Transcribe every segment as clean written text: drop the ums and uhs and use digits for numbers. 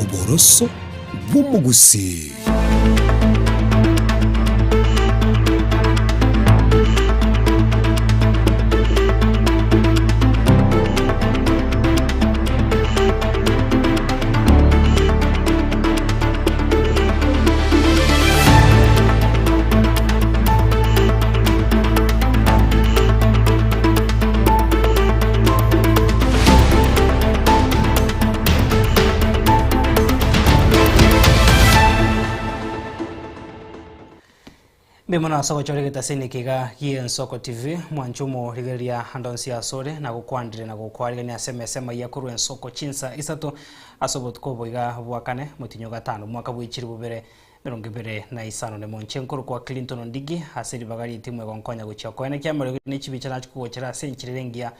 Oboroso bw'omogusii. Mbuya mono ase ogochora egetaseni eke iga gi'Ensoko TV, mwanche omorigereria ande onsi asore, nagokwandire na gokwarigania ase emesa emaiya korwa Ensoko chinsa isato ase obotuko obo iga bwa kane, motinyi o gatano, omwaka bw'echiri bobere 25 nemonche nkorokwa Clinton Ondigi ase ribaga ri'etimu egonkonya gochia koenekia amariogi ne chibicha nachi kogochera ase enchera ere engiya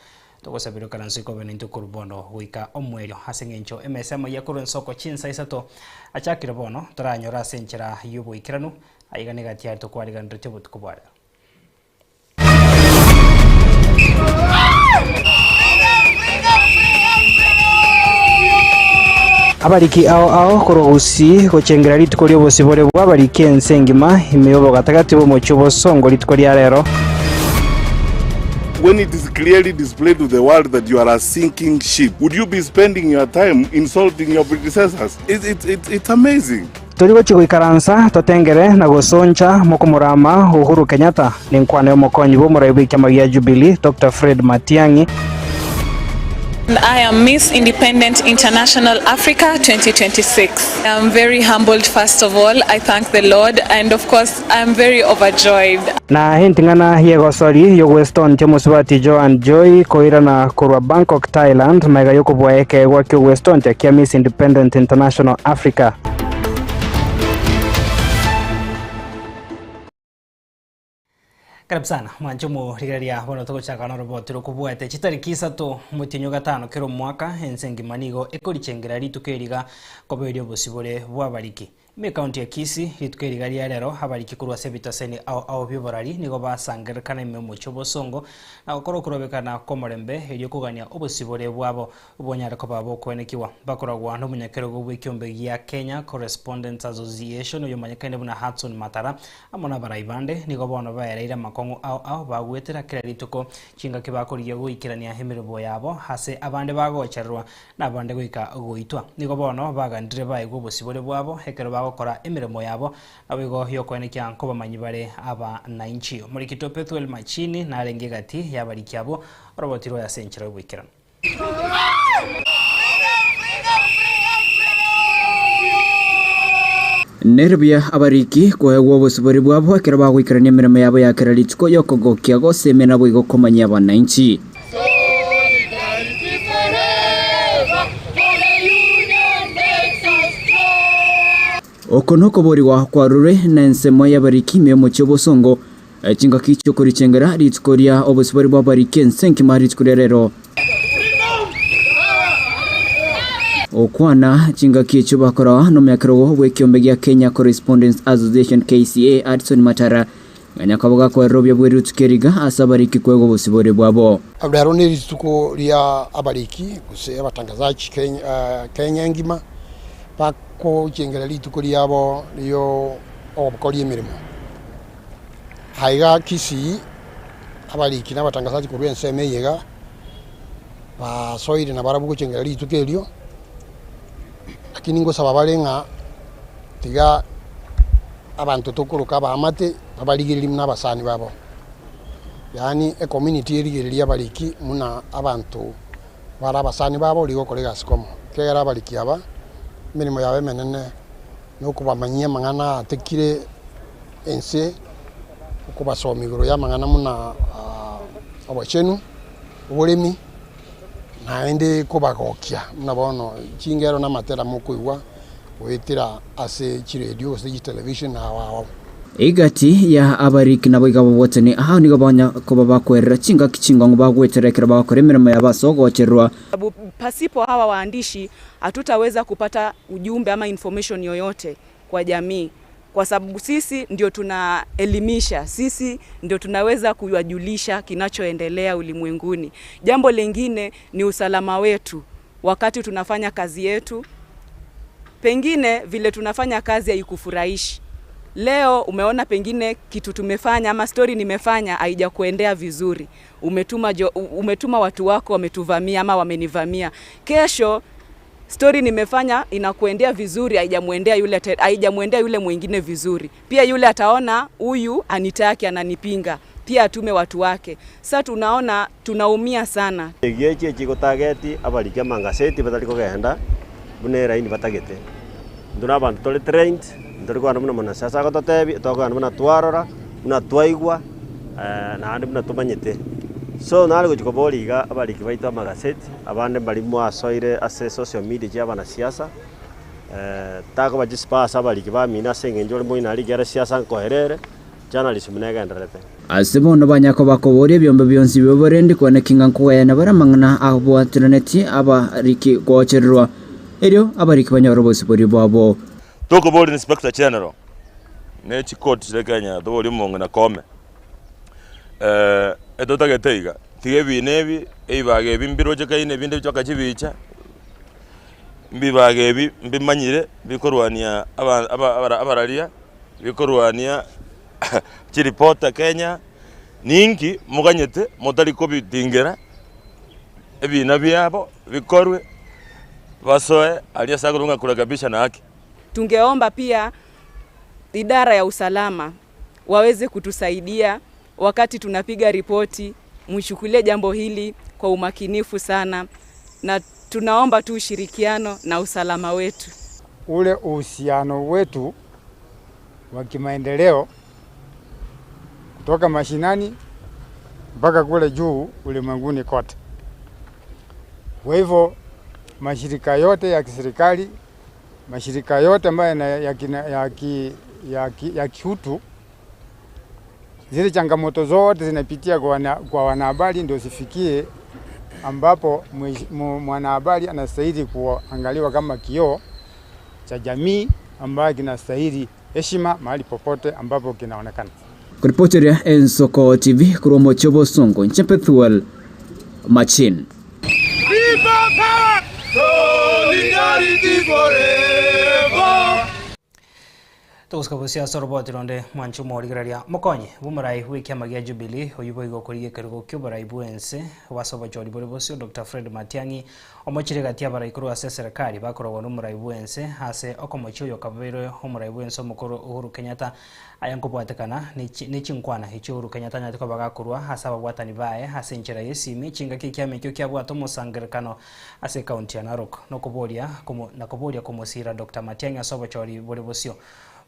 togosabera ekaranso ikobe naintwe korwa bono goika omoerio ase eng'encho emesa emaiya korwa ensoko chinsa isato achakire bono toranyore ase enchera y'oboikeranu aiga negati aria tokwariganeretie obotuko bwa rero. Abariki ao ao korwa Gusii gochengera rituko ri'obosibore bw'abariki ense engima ime y'obogatagati bw'omochie obosongo rituko ria rero. When it is clearly displayed to the world that you are a sinking ship, would you be spending your time insulting your predecessors? It, it, it, it's amazing. Tori gochia goikaransa totengere na gosoncha mokomorama Uhuru Kenyatta, nenkwana y'omokonyi bw'omorai bw'ekiama gia Jubilee Doctor Fred Matiang'i. I am Miss Independent International Africa 2026. I am very humbled first of all, I thank the Lord and of course I am very overjoyed. Na enting'ana y'egosori y'ogwestontia omosubati Joan Joy koirana korwa Bangkok, Thailand magega y'okobua ekeegwa ki'ogwestontia kia Miss Independent International Africa. Karibu sana mwanche omorigereria bono togochaka noroboti rokobwate chitariki isato omotienyi o gatano kera omwaka ense engima nigo ekorichengera rituko eriga koberia obosibore bw'abariki. Ime ekaunti ya Kisii, rituko eriga ria rero abariki korwa ase ebitaseni ao ao bi'oborari nigo basangererekana ime omochie obosongo na gokora okorobekana kw'omorembe erio kogania obosibore bwabo bonyare koba bokoenekigwa. Bakoragwa nomonyakerogo bw'ekiombe gia Kenya Correspondents Association oyomanyekaine buna Hudson Matara amo nabarai bande nigo bono baereire amakong'u ao ao bagwetera kera rituko chingaki bakorigia goikerania emeremo yabo ase abande bagochererwa nabande goika goitwa. Nigo bono bagandire baegwe obosibore bwabo ekero bagokora emeremo yabo, naboigo y'okoenekia nkobamanyi bare abanainchi. Omorikito Pethuel Machini narenge egati y'abariki abwo, oroboti rwaye ase enchera y'oboikeranu. Nere buya abariki koegwa obosibore bwabo ekero bagoikerania emeremo yabo ya kera rituko y'okogokia gosemia naboigo komanyia abanainchi. Oko nokoborigwa kwarurwe nensemo y'abariki ime y'omochie obosongo, chingaki chi'okorichengera rituko ria obosibore bw'abariki ense enkima rituko ria rero. Okwana chingaki echio bakora nomoyakerogo bw'ekiombe gia Kenya Correspondents Association KCA Hudson Matara Ng'a nyakobo gakoerera obuya bwe rituko eriga ase abariki kwegwa obosibore bwabo. Rero nerituko ria abariki gose abatangazaji Kenya engima bakochengera rituko riabo rio ogokoria emeremo. Aiga Kisii abariki na abatangazaji korwa ensemo eye iga basoire nabarabwo gochengera rituko erio, lakini ngosaba bare ng'a tiga. Abanto tokoroka abaamate babarigererie buna abasani babo, yaani ecommunity erigererie abariki buna abanto bare abasani babo rigokora egasi komo. Ekiagera abariki aba emeremo yabo emenene nokobamanyia amang'ana atekire ense, okobasomia igoro ya amang'ana buna obochenu, oboremi, naende kobagokia buna bono chingero na amatera mokoigwa. goetera ase chiredio gose chitelevisheni ao ao. Egati ya abariki naboigo ababwatani ao nigo banya koba bakwerera chingaki chingong'u bagwetera ekero bagokora emeremo yabo ase ogochererwa. Sababu pasipo hawa waandishi hatutaweza kupata ujumbe ama information yoyote kwa jamii kwa sababu sisi ndio tunaelimisha, sisi ndio tunaweza kuwajulisha kinachoendelea ulimwenguni. Jambo lingine ni usalama wetu wakati tunafanya kazi yetu. Pengine vile tunafanya kazi haikufurahishi. Leo umeona pengine kitu tumefanya ama story nimefanya haijakuendea vizuri. Umetuma watu wako wametuvamia ama wamenivamia. Kesho story nimefanya inakuendea vizuri, haijamwendea yule mwingine vizuri. Pia yule ataona huyu anitaki, ananipinga, pia atume watu wake. Sasa tunaona tunaumia sana. Egeche chigotageti abarikia mangaseti batari kogenda buna eraini batagete. Ntuna abanto tore trained, ntore kogenda buna mwanasiasa agototebi, tokogenda buna twarora, buna twaigwa, naende buna tumanyete. So nare gochia koboria iga abariki baito amagaseti, abande mbari mwasoire ase social media chia abanasiasa, takoba chispace abariki bamino ase eng'encho ore moino aria ekero siasa nkoerere, journalism negendererete. Ase bono banyaka bakoboria ebiombe bionsi bioborendi kwane kinga nkogayana bare amang'ana abwateranetie abariki gochererwa erio abariki banyore obosibori bwabo. Tokobori Inspector General ne chikoti chire Kenya tobori omong'ina Koome etotagete iga tiga ebina ebi ebibaga ebi mbirochekaine ebinde mpaka chibicha mbibaga ebi mbimanyire bikorwania aba aba abararia bikorwania chiripota Kenya ninki moganyete motari kobitingera ebina biabo bikorwe basoe aria ase akorwa ng'a kurekebisha na haki. Tungeomba pia idara ya usalama waweze kutusaidia wakati tunapiga ripoti, mchukulie jambo hili kwa umakinifu sana, na tunaomba tu ushirikiano na usalama wetu. Ule uhusiano wetu wa kimaendeleo kutoka mashinani mpaka kule juu ulimwenguni kote. Kwa hivyo mashirika yote ya kiserikali, mashirika yote ambayo ya kiutu, zile changamoto zote zinapitia kwa wanahabari ndio zifikie ambapo mwanahabari anastahili kuangaliwa kama kioo cha jamii ambayo kinastahili heshima mahali popote ambapo kinaonekana. Kuripoteria Ensoko TV korwa omochie Bosongo, inche Pethuel Machin. People power! Solidarity forever! Togosika bosia ase oroboti ronde mwanche omorigereria mokonye bwa omorai bwa ekiama gia Jubilee oywo boigo okorigia ekerogo kia oborai bwa ense bwase obochori bore bosio Dr. Fred Matiang'i omochire gati abarai korwa ase eserekari bakorogwa na omorai bwa ense ase okomochia oyo okabeire omorai bwa ense omokoro Uhuru Kenyatta aya nkobwatekana ne chinkwana echio Uhuru Kenyatta anyarete koba gakorwa ase ababwatani baye ase enchera ya esimi chingaki ekiama ekio kiabwate omosangerekano ase ekaunti ya Narok nokoboria nakoboria komosira Dr. Matiang'i ase obochori bore bosio.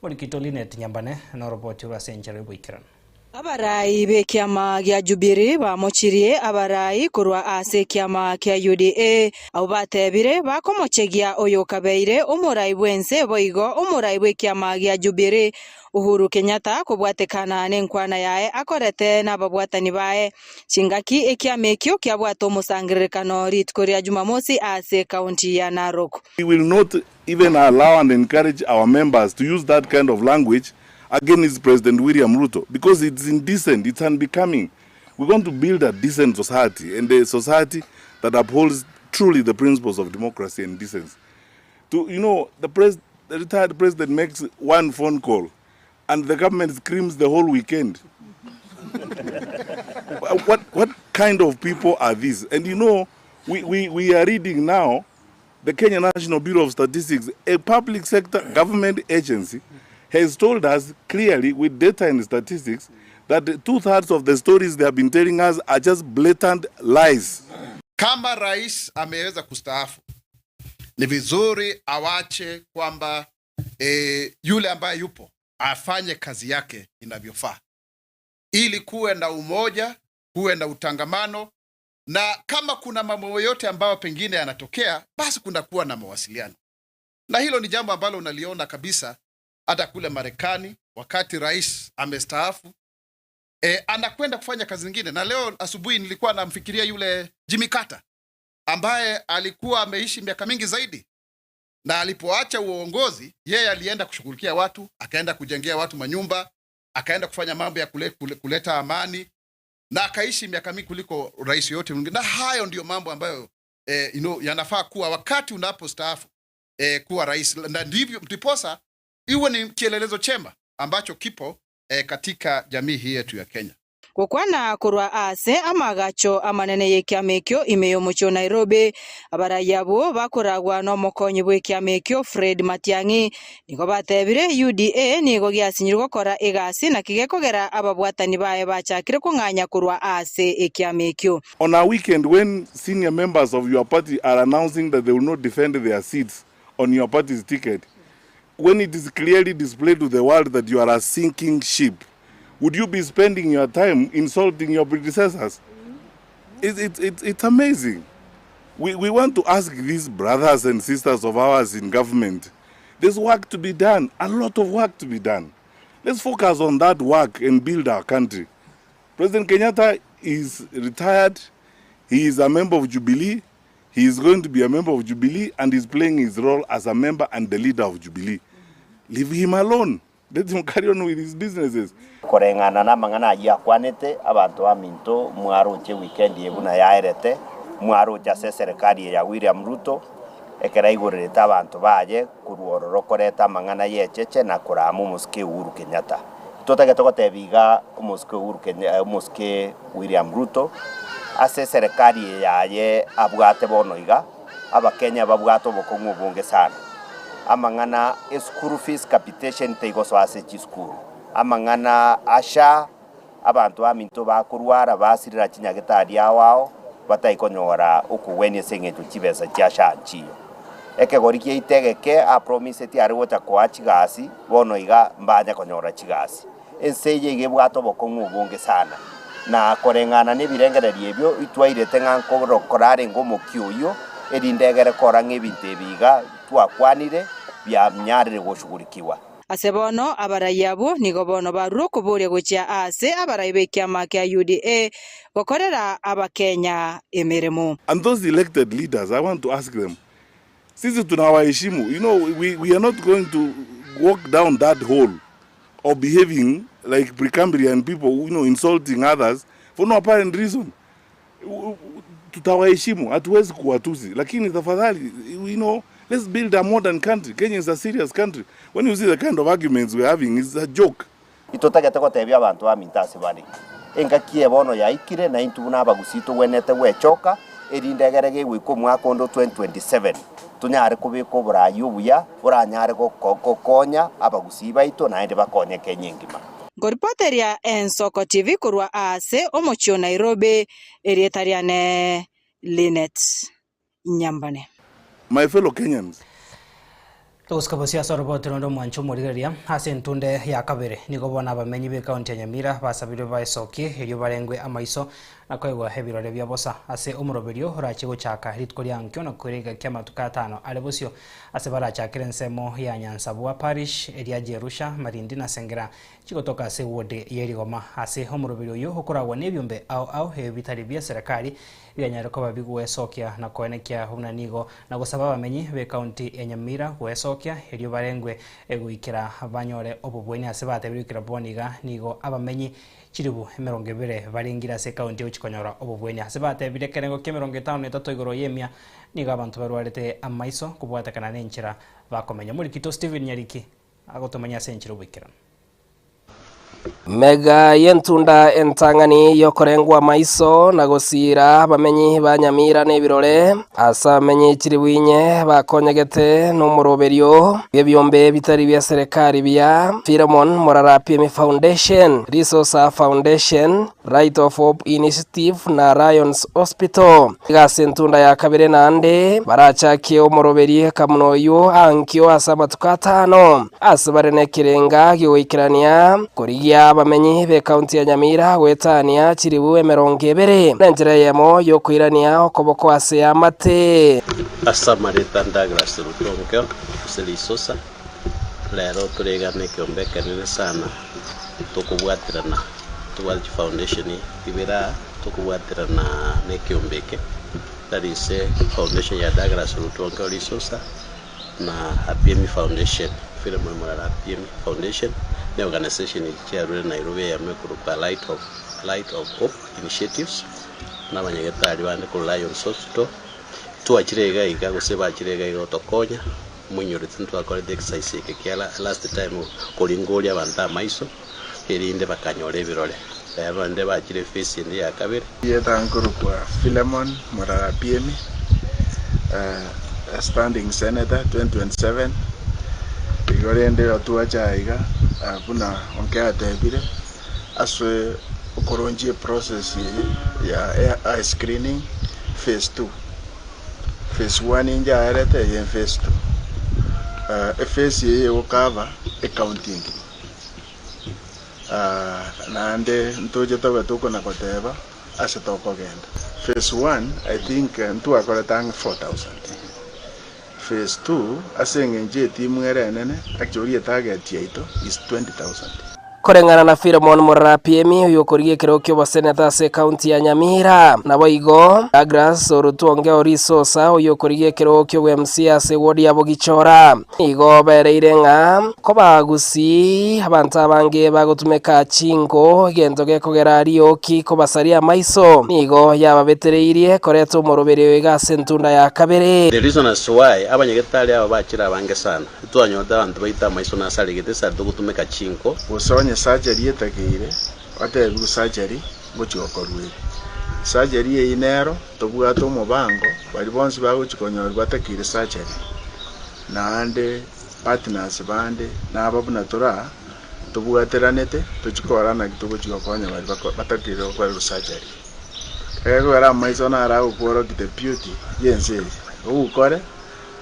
Morikito Linet Nyambane na oroboti rwa ase enchera ya oboikeranu. Abarai b'ekiama gia Jubilee bamochirie abarai korwa ase ekiama kia UDA abo batebire bakomochegia oyo okabeire omorai bwense boigo omorai bw'ekiama gia Jubilee Uhuru Kenyatta kobwatekana n'enkwana yaye akorete n'ababwatani baye chingaki ekiama ekio kiabwate omosangererekano rituko ria Jumamosi ase ekaunti ya Narok. We will not even allow and encourage our members to use that kind of language against President William Ruto because it's indecent, it's unbecoming. We want to build a decent society and a society that upholds truly the principles of democracy and decency. The retired president makes one phone call and the government screams the whole weekend. What kind of people are these? And we are reading now the Kenya National Bureau of Statistics, a public sector government agency, has told us clearly with data and statistics that 2/3 of the stories they have been telling us are just blatant lies. Kama rais ameweza kustaafu, ni vizuri awache kwamba yule ambaye yupo afanye kazi yake inavyofaa, ili kuwe na umoja, kuwe na utangamano, na kama kuna mambo yote ambayo pengine yanatokea, basi kunakuwa na mawasiliano. Na hilo ni jambo ambalo unaliona kabisa hata kule Marekani, wakati rais amestaafu, anakwenda kufanya kazi nyingine. Na leo asubuhi nilikuwa namfikiria yule Jimmy Carter ambaye alikuwa ameishi miaka mingi zaidi, na alipoacha uongozi yeye alienda kushughulikia watu, akaenda kujengea watu manyumba, akaenda kufanya mambo ya kuleta amani, na akaishi miaka mingi kuliko rais yote mwingine. Na hayo ndiyo mambo ambayo yanafaa kuwa wakati unapostaafu. eh, kuwa rais, na ndivyo ndiposa iwe ni kielelezo chema ambacho kipo eh, katika jamii hii yetu ya Kenya. Gokwana korwa ase amagacho amanene y'ekiama ekio ime y'omochie o Nairobi, abarai abwo bakoragwa na omokonyi bw'ekiama ekio Fred Matiang'i nigo batebire UDA nigo giasinyirwe gokora egasi naki gekogera ababwatani baye bachakire kong'anya korwa ase ekiama ekio. On a weekend when senior members of your party are announcing that they will not defend their seats on your party's ticket, when it is clearly displayed to the world that you are a sinking ship, would you be spending your time insulting your predecessors? It's amazing. We want to ask these brothers and sisters of ours in government, there's work to be done, a lot of work to be done. Let's focus on that work and build our country. President Kenyatta is retired. He is a member of Jubilee. He is going to be a member of Jubilee and is playing his role as a member and the leader of Jubilee. Leave him alone. Let him carry on with his businesses. Koreng'ana na amang'ana ayio akwanete, abanto baminto mwaroche weekend eye buna yaerete, mwaroche ase eserekari eye ya William Ruto, ekero aigorerete abanto baye korwa ororo koreta amang'ana ya echeche na korama omosike Uhuru Kenyatta. Totagete gotebia iga omosike Uhuru Kenya omosike William Ruto, ase eserekari eye yaye abwate bono iga, abakenya babwate obokong'u obonge sana. Amang'ana eschool fees capitation teigosoa ase chisukuru, amang'ana a SHA, abanto baminto bakorwara basirera chinyagetari ao ao, bataikonyora okogwenia ase eng'encho chibesa chia SHA nchiyo. Ekegori kiaito egeke apromiseti are gocha koa chigasi, bono iga mbanya konyora chigasi. Ense eye iga ebwate obokong'u obonge sana, na koreng'ana na ebirengererio ebio itwairete ng'a nkorokora arenge omokia oyio, erinde egere kora ng'a ebinto ebi iga twakwanire bianyarire goshughulikiwa. Ase bono abarai abwo nigo bono barure okoboria gochia aase abarai b'ekiama kia UDA gokorera Abakenya emeremo. And those elected leaders, I want to ask them, sisi tunawaheshimu, you know, we are not going to walk down that hole of behaving like Precambrian people, you know, insulting others for no apparent reason. Tutawaheshimu, hatuwezi kuwatusi, lakini tafadhali, you know, let's build a modern country. Kenya is a serious country. When you see the kind of arguments we're having, it's a joke. Itotagete gotebia abanto baminto ase bare, engaki eye bono yaikire, na intwe buna abagusii togwenerete gwechoka, erinde egere gegoika omwaka onde o 2027, tonyare kobeka oboraai obuya boranyare gokonya abagusii baito naende bakonye Kenya engima. Nkoripoteria Ensoko TV korwa aase omochie o Nairobi, erieta riane Linet Nyambane. My fellow Kenyans. Togosika bosio ase oroboti ronde omwancho omorigereria ase entunde ya kabere. Nigo bono abamenyi b'ekaunti ya Nyamira basabirwe baesokie erio barengwe amaiso na koegwa ebirore bia bosa ase omoroberio orachie gochaka rituko ria nkio na koira egaki amatuko atano are bosio ase barachakere ensemo ya Nyansabwa Parish eria Jerusha Marindi na Sengera chigotoka ase eward ye Rigoma ase omoroberio oyio okoragwa nebiombe ao ao ebi bitari bia serekari bianyare koba bigwesokia na koenekia buna nigo na gosaba abamenyi b'ecounty ya Nyamira gwesokia erio barengwe goikera banyore obobweni ase batebire goikera bono iga nigo abamenyi chiribu emerongo ebere barengire ase ecounty egochi konyora obobweni ase batebire ekerengo kia emerongo etano na etato igoro y'emia nigo abanto barwarete amaiso kobwatekana na enchera bakomenya. Omorikito Stephen Nyariki agotomanya ase enchera oboikeranu. Mega y'entunda entang'ani y'okorengwa amaiso na gosiira abamenyi ba Nyamira na ebirore, ase abamenyi chilifu inye bakonyegete nomoroberio bw'ebiombe bitari bia serekari bia Philemon Morara Piemi Foundation, Risosa Foundation, Light of Hope Initiative na Lions Hospital. Iga ase entunda ya kabere naende barachakie omoroberio kamuna oyio ankio ase amatuko atano, ase bare nekerenga gi'ogoikerania korigia abamenyi b'ekaunti ya Nyamira goetania chilifu emerongo ebere, nenchera eyemo y'okoirania okoboko ase eamate. Ase amareta Douglas Rutonkeo ase risosa, rero toregane ekeombe ekenene sana tokobwaterana tobwate chifoundation ibere aa tokobwaterana na ekeombe eke that is foundation ya Douglas Rutonkeo risosa na Apiemi Foundation, Philemon Murara Apiemi Foundation ne organisation echi chiarure Nairobi eyemo ekorokwa Light of Light of Hope Initiatives na abanyagetari bande korwa Lions Hospital. Twachire iga iga gose bachire iga iga gotokonya. Moinyorete ntwakorete exercise eke kia last time koringoria abanto amaiso erinde bakanyora ebirore. Rero naende bachire ephase ende ya kabere. Erieta nkorokwa Philemon Morara Piemi, standing senator 2027, igo rende igo twacha aiga buna Onkea atebire ase okoronchia eprocess eye ya eye screening phase two. Phase one inche aerete eye phase two. Ephase eye egocover ecounty engima. Naende ntoche tobe tokona goteba ase tokogenda. Phase one I think ntwakorete ang'e 4000. Phase two ase eng'encho etimu ere enene actually etarget yaito is 20000. Koreng'ana na Philemon Morarapiemi, oyokorigia ekerogo ki'oboseneta ase ekaunti ya Nyamira. Naboigo Douglas Orutuonge o Risosa, oyokorigia ekerogo ki'obo-MCA ase ewodi ya Bogichora. Nigo bereire ng'a kobagusi abanto abange bagotumeka chinko, egento gekogera rioki kobasaria amaiso, nigo yababetereirie koreta omoroberi oyo iga ase entunda ya kabere. The reason as to why abanyagetari aba bachire abange sana. Titwanyorete abanto baito amaiso nasaregete ase togotumeka chinko. Gose onye surgery etakeire, batebiwe surgery ngochia gokorwa ere. Surgery eyio nero tobwate omobango baria bonsi bagochia konyorwa batakeire surgery, naende partners bande naba buna tore aa, tobwateranete tochie korora naki togochia gokonya baria bako batakeire gokorerwa surgery. Egekogera amaiso naro agokworokia the beauty ya ense eye, ogokore.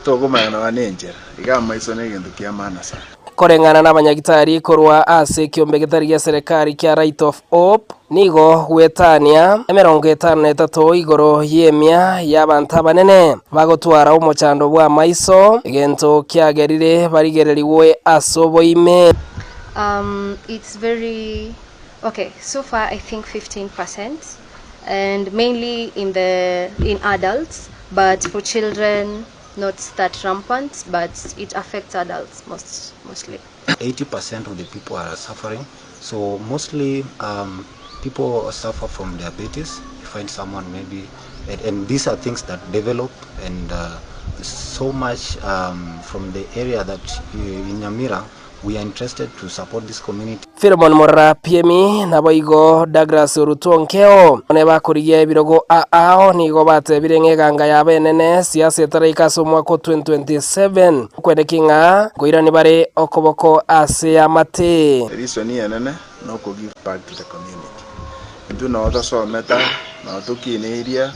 Tokomanya nonya nenchera, iga amaiso negento kia maana sana. Koreng'ana nabanyagitari korwa ase ekiombe getari gia serekari kia Right of Hope, nigo gwetania 53 igoro y'emia y'abanto abanene bagotwara omochando bw'amaiso, egento kiagerire barigererigwe ase oboime. Um, it's very okay so far I think 15 percent and mainly in the in adults but for children not that rampant but it affects adults most mostly 80% of the people are suffering so mostly um, people suffer from diabetes you find someone maybe and, and these are things that develop and uh, so much um, from the area that uh, in Nyamira We are interested to support this community. Philemon Morara Piemi, naboigo Douglas Orutu Onkeo, ne bakorigia ebirogo aao nigo batebire ng'a eganga yabo enene siasa etaraika ase omwaka o 2027 okweneki ng'a nkoirani bare okoboko ase amate. Reason enene noko give back to the community. Intwe noo tosomete aa, noo tokineirie aa.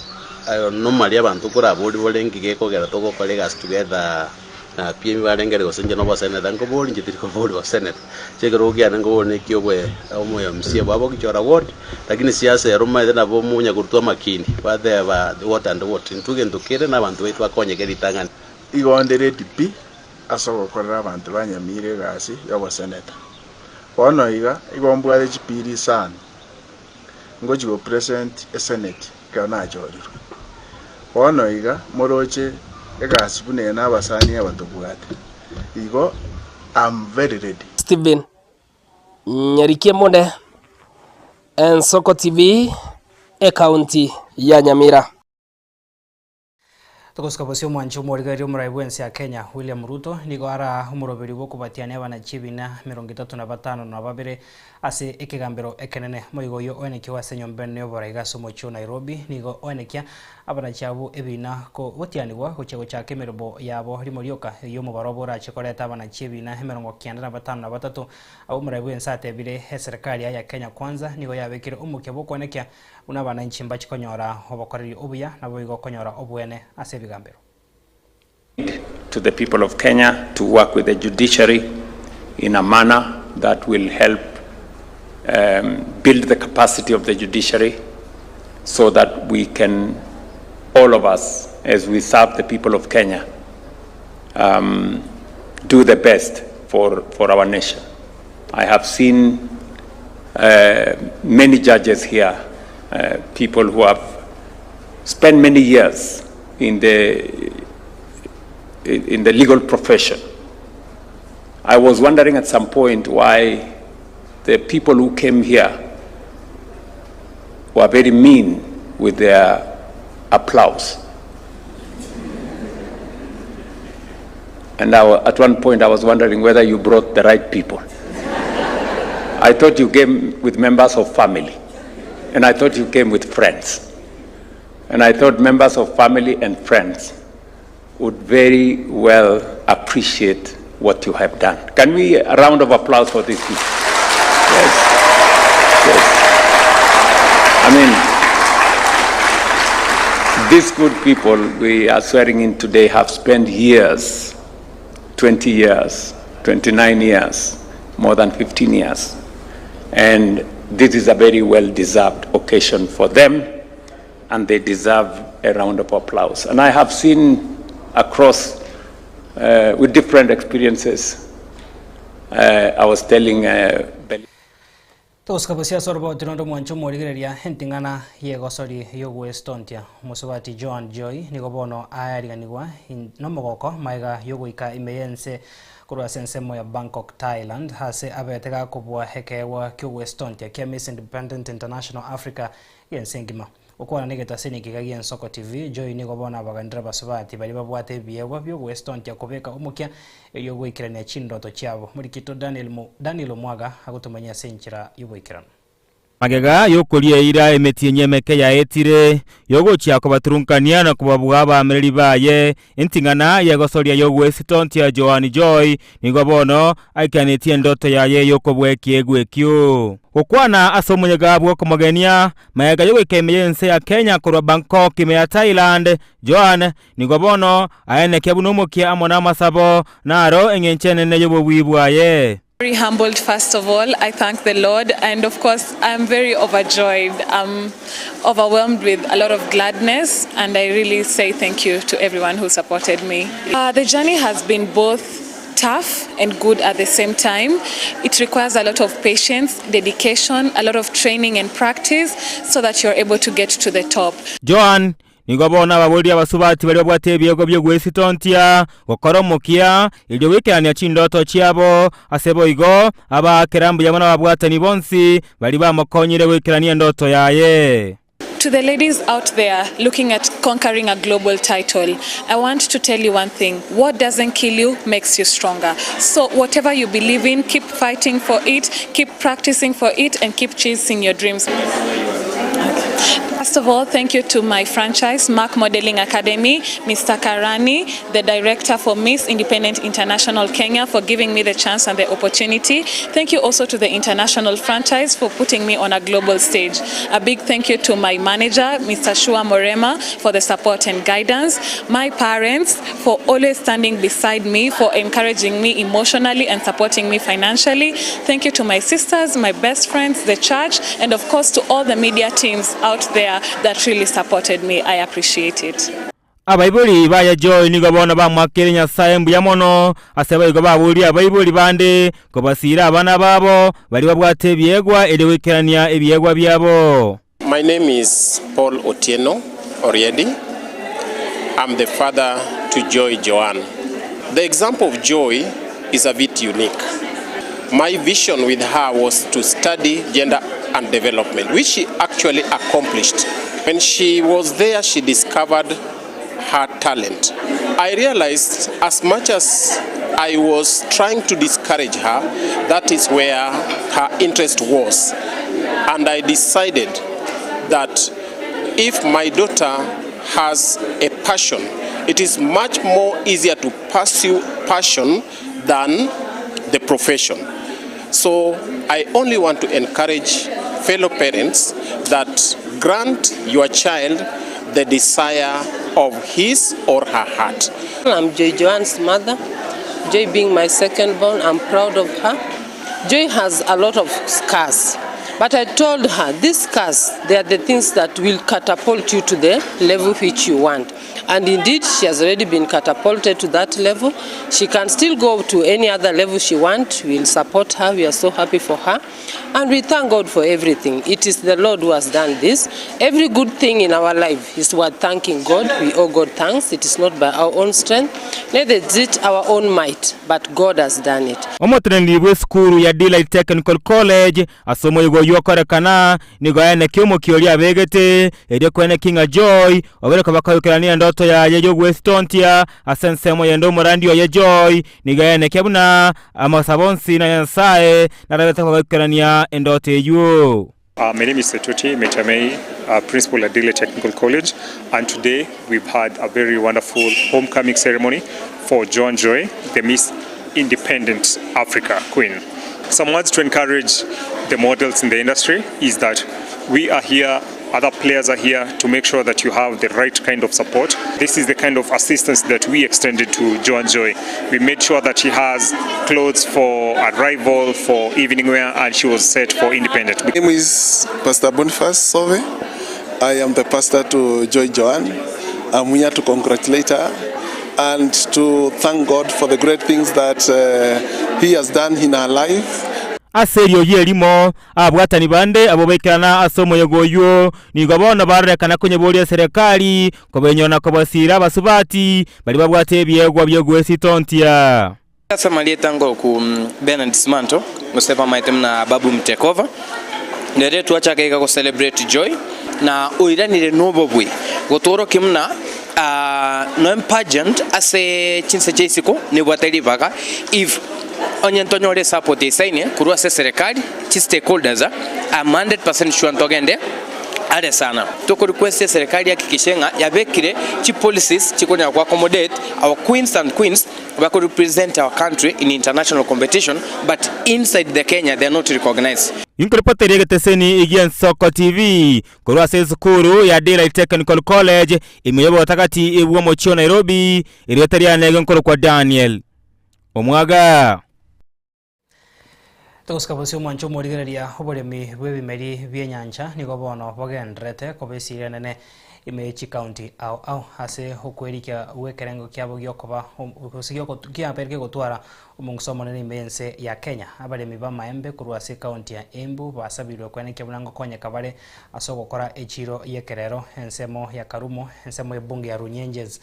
Aye normally abanto okoraboria bore nki gekogera togokora egasi together Na pi ebibarengere gose inche noboseneta nkoboria, inche tiri koboria boseneta. Inche ekerogo kiane nkoboria neki obwe omoyomsie bwabo gichora ward, lakini siasa ero omanyete nabo omonya korutwa amakindi, bateba what and what. Intwe egento kere na abanto baito bakonyeke ritang'ani. Igo nde ready pi ase ogokorera abanto ba Nyamira egasi y'oboseneta. Bono iga, igo mbwate chipiri isano ngochia gopresent eseneti ekero nachorirwe. Bono iga moroche egasi buna eye na abasani aba tobwate. Igo am very ready. Stephen Nyarikie Monde, Ensoko TV, Ekaunti ya Nyamira. Togosika bosio omwanchi omorigereria omorai bw'ense ya Kenya William Ruto nigo araa omoroberi bw'okobatiania abanachi ebina 32 ase ekegambero ekenene. Moigo oyio oenekiwa ase enyomba enene y'oborai iga ase omochie o Nairobi nigo oenekia abanachi abwo ebina gotianigwa gochia gochaka emeremo yabo rimo rioka eyio omobaro obo orache koreta abanachi ebina 953 abwo omorai bw'ense atebire eserekari ya Kenya Kwanza nigo yabekire omokia bw'okoenekia Buna abananchi mbache konyora obokoreri obuya, naboigo konyora oboene ase ebigambero. To the people of Kenya to work with the judiciary in a manner that will help um, build the capacity of the judiciary so that we can, all of us, as we serve the people of Kenya, um, do the best for, for our nation. I have seen uh, many judges here, uh, people who have spent many years in the, in the legal profession. I was wondering at some point why the people who came here were very mean with their applause. And I, at one point I was wondering whether you brought the right people. I thought you came with members of family. And I thought you came with friends. And I thought members of family and friends would very well appreciate what you have done. Can we a round of applause for these people? Yes. Yes. I mean, these good people we are swearing in today have spent years, 20 years, 29 years, more than 15 years. And this is a very well-deserved occasion for them, and they deserve a round of applause. And I have seen across, with different experiences, I was telling Bel Togosika bosio ase oroboti ronde omwancho omorigereria enting'ana y'egosori y'ogwestontia. Omosubati Joan Joy nigo bono aariganigwa nomogoko magega y'ogoika ime y'ense korwa ase ensemo ya Bangkok, Thailand ase abete gakobua ekeegwa ki'ogwestontia kia Miss Independent International Africa y'ense engima. Gokwana negetaseni ekiga gi'Ensoko TV, Joy nigo bono abaganire abasubati baria babwate ebiegwa bi'ogwestontia kobeka omokia erio goikerania chindoto chiabo. Morikito Daniel Daniel Omwaga agotomanyia ase enchera y'oboikeranu. Magega y'okoria eira emetienyi emeke yaetire, y'ogochia kobaturunkania na kobabua abaamereri baye, enting'ana y'egosoria y'ogwesitontia Joan Joy nigo bono aikanetie endoto yaye y'okobua ekiegwa ekio. Gokwana ase omoyega bw'okomogenia, magega y'ogoika ime y'ense ya Kenya korwa Bangkok ime ya Thailand, Joan nigo bono aenekia buna omokia amo namasabo naro eng'encho enene y'obobui bwaye. Very humbled first of all, I thank the Lord and of course I'm very overjoyed, I'm overwhelmed with a lot of gladness and I really say thank you to everyone who supported me. Uh, the journey has been both tough and good at the same time. It requires a lot of patience, dedication, a lot of training and practice so that you're able to get to the top. Joan Nigo bono ababoria abasubati baria babwate ebiegwa bi'ogwesitontia, gokora omokia, erio goikerania chindoto chiabo, ase boigo abaakera mbuya mono ababwatani bonsi baria bamokonyire goikerania endoto yaye. To the ladies out there looking at conquering a global title, I want to tell you one thing, what doesn't kill you makes you stronger. So whatever you believe in, keep fighting for it, keep practicing for it and keep chasing your dreams. First of all, thank you to my franchise, Mark Modeling Academy, Mr. Karani, the director for Miss Independent International Kenya, for giving me the chance and the opportunity. Thank you also to the international franchise for putting me on a global stage. A big thank you to my manager, Mr. Shua Morema, for the support and guidance. My parents, for always standing beside me, for encouraging me emotionally and supporting me financially. Thank you to my sisters, my best friends, the church, and of course to all the media teams out there that really supported me. I appreciate it. Abaibori baye Joy nigo bono bamoakeire Nyasae mbuya mono, ase boigo baborie abaibori bande kobasiira abana babo baria babwate ebiegwa erio goikerania ebiegwa biabo. My name is Paul Otieno Oriedi. I'm the father to Joy Joan. The example of Joy is a bit unique. My vision with her was to study gender and development, which she actually accomplished. When she was there, she discovered her talent. I realized as much as I was trying to discourage her, that is where her interest was. And I decided that if my daughter has a passion, it is much more easier to pursue passion than the profession. So I only want to encourage fellow parents that grant your child the desire of his or her heart. I'm Joy Joan's mother. Joy being my second born, I'm proud of her. Joy has a lot of scars. But I told her, these scars, they are the things that will catapult you to the level which you want. And indeed, she has already been catapulted to that level. She can still go to any other level she wants. We'll support her. We are so happy for her. And we thank God for everything. It is the Lord who has done this. Every good thing in our life is worth thanking God. We owe God thanks. It is not by our own strength, neither is it our own might, but God has done it. Omoteneneri bw'esukuru ya Delight Technical College ase omoyega oyio okorekana nigo aenekia omokia oria abegete, erio koenekia ng'a Joy obeire koba koikerania endoto. endoto yaye y'ogwesitontia ase ensemo yende omorandi oye Joy nigo aenekia buna amasabo onsi na Nyasae narabete kogoikerania endoto eyio. Uh, my name is Setuti Metamei, uh, principal at Dile Technical College, and today we've had a very wonderful homecoming ceremony for Joan Joy, the Miss Independent Africa Queen. Some words to encourage the models in the industry is that we are here, other players are here to make sure that you have the right kind of support. This is the kind of assistance that we extended to Joan Joy. We made sure that she has clothes for arrival, for evening wear, and she was set for independent. My name is Pastor Boniface Sove. I am the pastor to Joy Joan. I'm here to congratulate her and to thank God for the great things that uh, he has done in her life. Ase eriogi erimo, abwatani bande abwo baikerana ase omoyega oyio, nigo bono barorekana konyeboria eserekari kobenyora na kobasiira abasubati baria babwate ebiegwa bi'ogwesitontia. Ase amarieta ngoku Bernard Simanto, gose bamaete buna Babu Mtekova, rero twachaka iga go celebrate Joy, na oiranire nobobui gotworokia buna noe pageant ase chinse chia isiko nebwate ribaga if onye ntonyore esupport eisaine korwa ase eserekari, chi stakeholders, I'm 100% sure ntogende are sana. Toko request eserekari ehakikishe ng'a yabekire chi policies chikonyara ko accommodate our queens and queens bako represent our country in international competition but inside the Kenya they are not recognized. Inkorepoteria egeteseni gi'Ensoko TV korwa ase esukuru ya Daylight Technical College ime y'obotagati bw'omochie o Nairobi, erieta riane nkorokwa Daniel Omwaga. Togosika bosio omwancho omorigereria oboremi bw'ebimeri bi'enyancha nigo bono bogendererete koba esira enene ime ye chikaunti ao ao ase okwerikia gw'ekerengo kiabo giokoba gose kiabeire kegotwara omong'uso omonene ime y'ense ya Kenya. Abaremi b'amaembe korwa ase ekaunti ya Embu basabirwe kwenekia buna ngokonyeka bare ase ogokora echiro y'ekerero ensemo ya Karumo ensemo y'ebunge ya Runyenjes.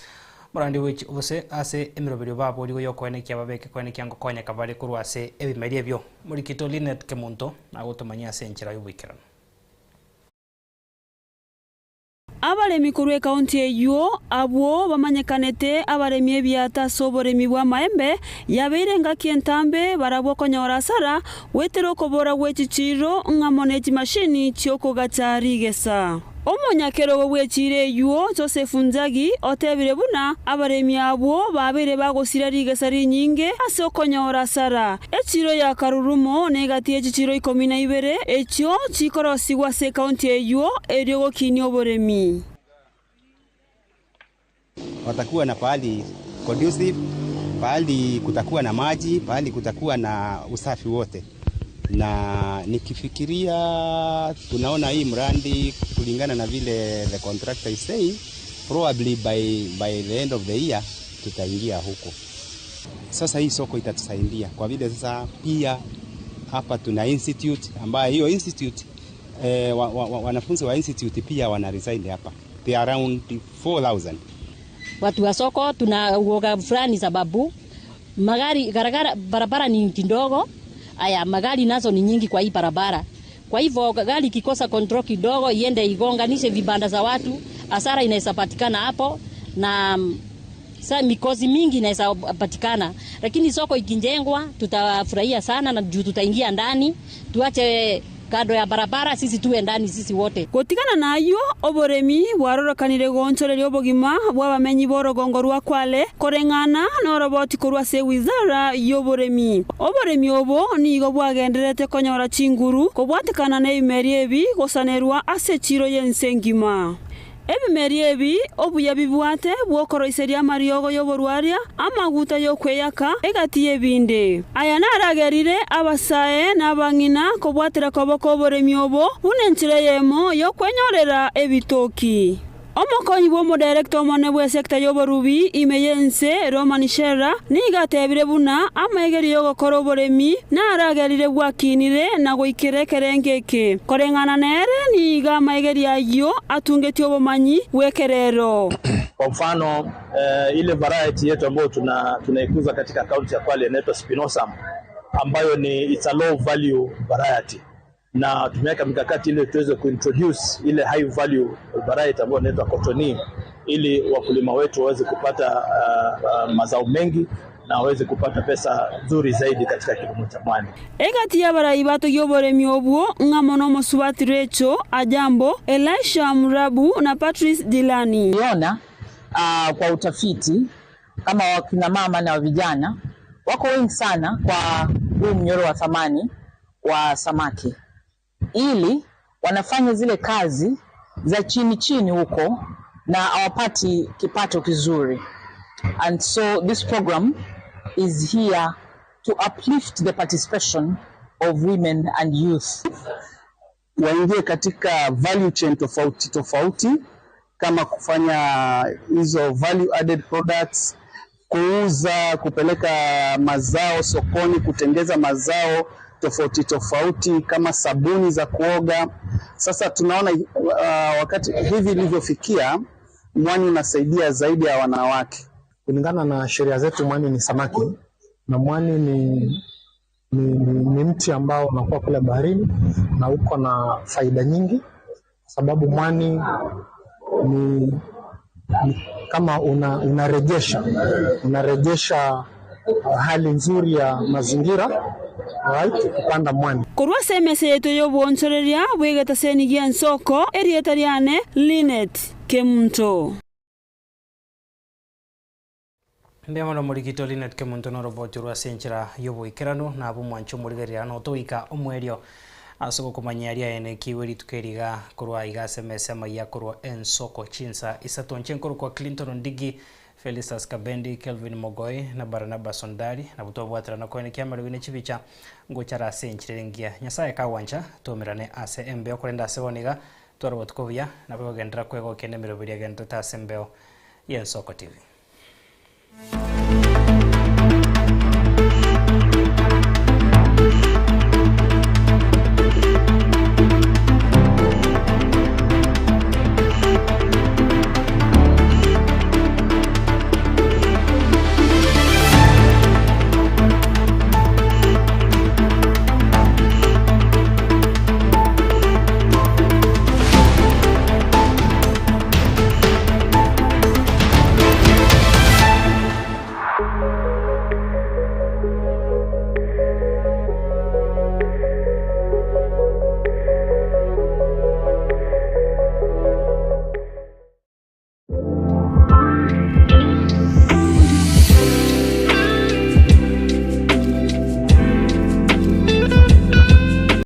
Morande bwe gose ase emeroberio baborigwe y'okoenekia babeke koenekia ngokonyeka bare korwa ase ebimeri ebio. Morikito Linet Kemunto nagotomanyia ase enchera y'oboikeranu. Abaremi korwa ekaunti eyio, abwo bamanyekanete abaremi ebiata ase oboremi bw'amaembe, yabeire engaki entambe barabwo konyora asara goetera okobora gwe chichiiro ng'amo ne chimashini chi'okogacha rigesa. Omonyakerogo bw'echiira eyio, Joseph Njagi, otebire buna abaremi abwo babeire bagosira rigesa rinyinge ase okonyora asara. Echiiro ya Karurumo negati ye chichiiro 12 echio chikorosigwa ase ekaunti eyio erio gokinia oboremi. Watakuwa na pahali conducive, pahali kutakuwa na maji, pahali kutakuwa na usafi wote. Na nikifikiria tunaona hii mradi kulingana na vile the contractor is saying, probably by the end of the year tutaingia huko. Sasa hii soko itatusaidia kwa vile sasa pia hapa tuna institute ambayo hiyo institute wanafunzi wa institute pia wana reside hapa. They are around 4,000. Watu wa soko tuna uoga fulani sababu magari garagara, barabara ni kidogo, aya magari nazo ni nyingi kwa hii barabara. Kwa hivyo gari ikikosa control kidogo iende igonganishe vibanda za watu, hasara inaweza patikana hapo na sa mikosi mingi inaweza patikana, lakini soko ikijengwa tutafurahia sana na juu tutaingia ndani, tuache kando ya barabara, sisi tuwe ndani sisi wote. Gotigana nayio oboremi bwarorokanire gonchoreria obogima bw'abamenyi b'orogongo rwa Kwale koreng'ana n'oroboti korwa ase wizara y'oboremi. Oboremi obo nigo bwagendererete konyora chinguru kobwatekana n'ebimeri ebi gosanerwa ase echiro y'ense engima. Ebimeri ebi obuya bibwate bw'okoroiseria amariogo y'oborwaria, amaguta y'okweyaka egati y'ebinde. Aya naragerire abasae n'abang'ina kobwatera koboko oboremi obo buna enchera eyemo y'okwenyorera ebitoki. Omokonyi bw'omodirector omone bw'esector y'oborubi ime y'ense Roman Shera nigo atebire buna amaegerio y'ogokora oboremi naragerire bwakinire na goikera ekerengo eke. Koreng'ana nere nigo amaegerio ayio atungetie obomanyi bw'ekerero. Kwa mfano ile variety yetu ambayo tunaikuza katika kaunti ya Kwale inaitwa Spinosam ambayo ni it's a low value variety, na tumeweka mikakati ili tuweze kuintroduce ile high value variety ambayo inaitwa Cottonii ili wakulima wetu waweze kupata uh, uh, mazao mengi na waweze kupata pesa nzuri zaidi katika kilimo cha mwani. Egati y'abarai batogia oboremi obwo ng'amo na omosubati Rachel Ajambo, Elisha Murabu na Patrice Dilani. Ona uh, kwa utafiti kama wakina mama na vijana wako wengi sana kwa huu mnyororo wa thamani wa samaki, ili wanafanya zile kazi za chini chini huko na hawapati kipato kizuri, and so this program is here to uplift the participation of women and youth. Waingie katika value chain tofauti tofauti kama kufanya hizo value added products, kuuza, kupeleka mazao sokoni, kutengeza mazao tofauti tofauti kama sabuni za kuoga. Sasa tunaona uh, wakati hivi ilivyofikia, mwani unasaidia zaidi ya wanawake. Kulingana na sheria zetu, mwani ni samaki na mwani ni, ni, ni, ni mti ambao unakuwa kule baharini na uko na faida nyingi, kwa sababu mwani ni, ni kama una, unarejesha unarejesha hali nzuri ya mazingira right, kupanda mwani. Korwa ase emesa yaito ya obwonchoreria bwegetaseni gia ensoko erieta riane Linet Kemunto. Mbuya mono omorikito Linet Kemunto na oroboti rwa ase enchera ya oboikeranu na abwo omwancho omorigereria na otogoika omwerio ase ogokomanyia riaene kiwe rituko eriga korwa iga ase emesa amaiya korwa ensoko chinsa isato nche nkorokwa Clinton Ondigi Felistus Kabendi Kelvin Mogoi na Barnabas Ondari nabo twabwaterana koenekia amariogi ne chibicha ngochara ase enchera ere engiya. Nyasaye kagwancha twaumerane ase embeo korende ase bono iga tware obotuko obuya nabo egogenderera kwegokia na emeroberi egendererete ase embeo ya Ensoko TV.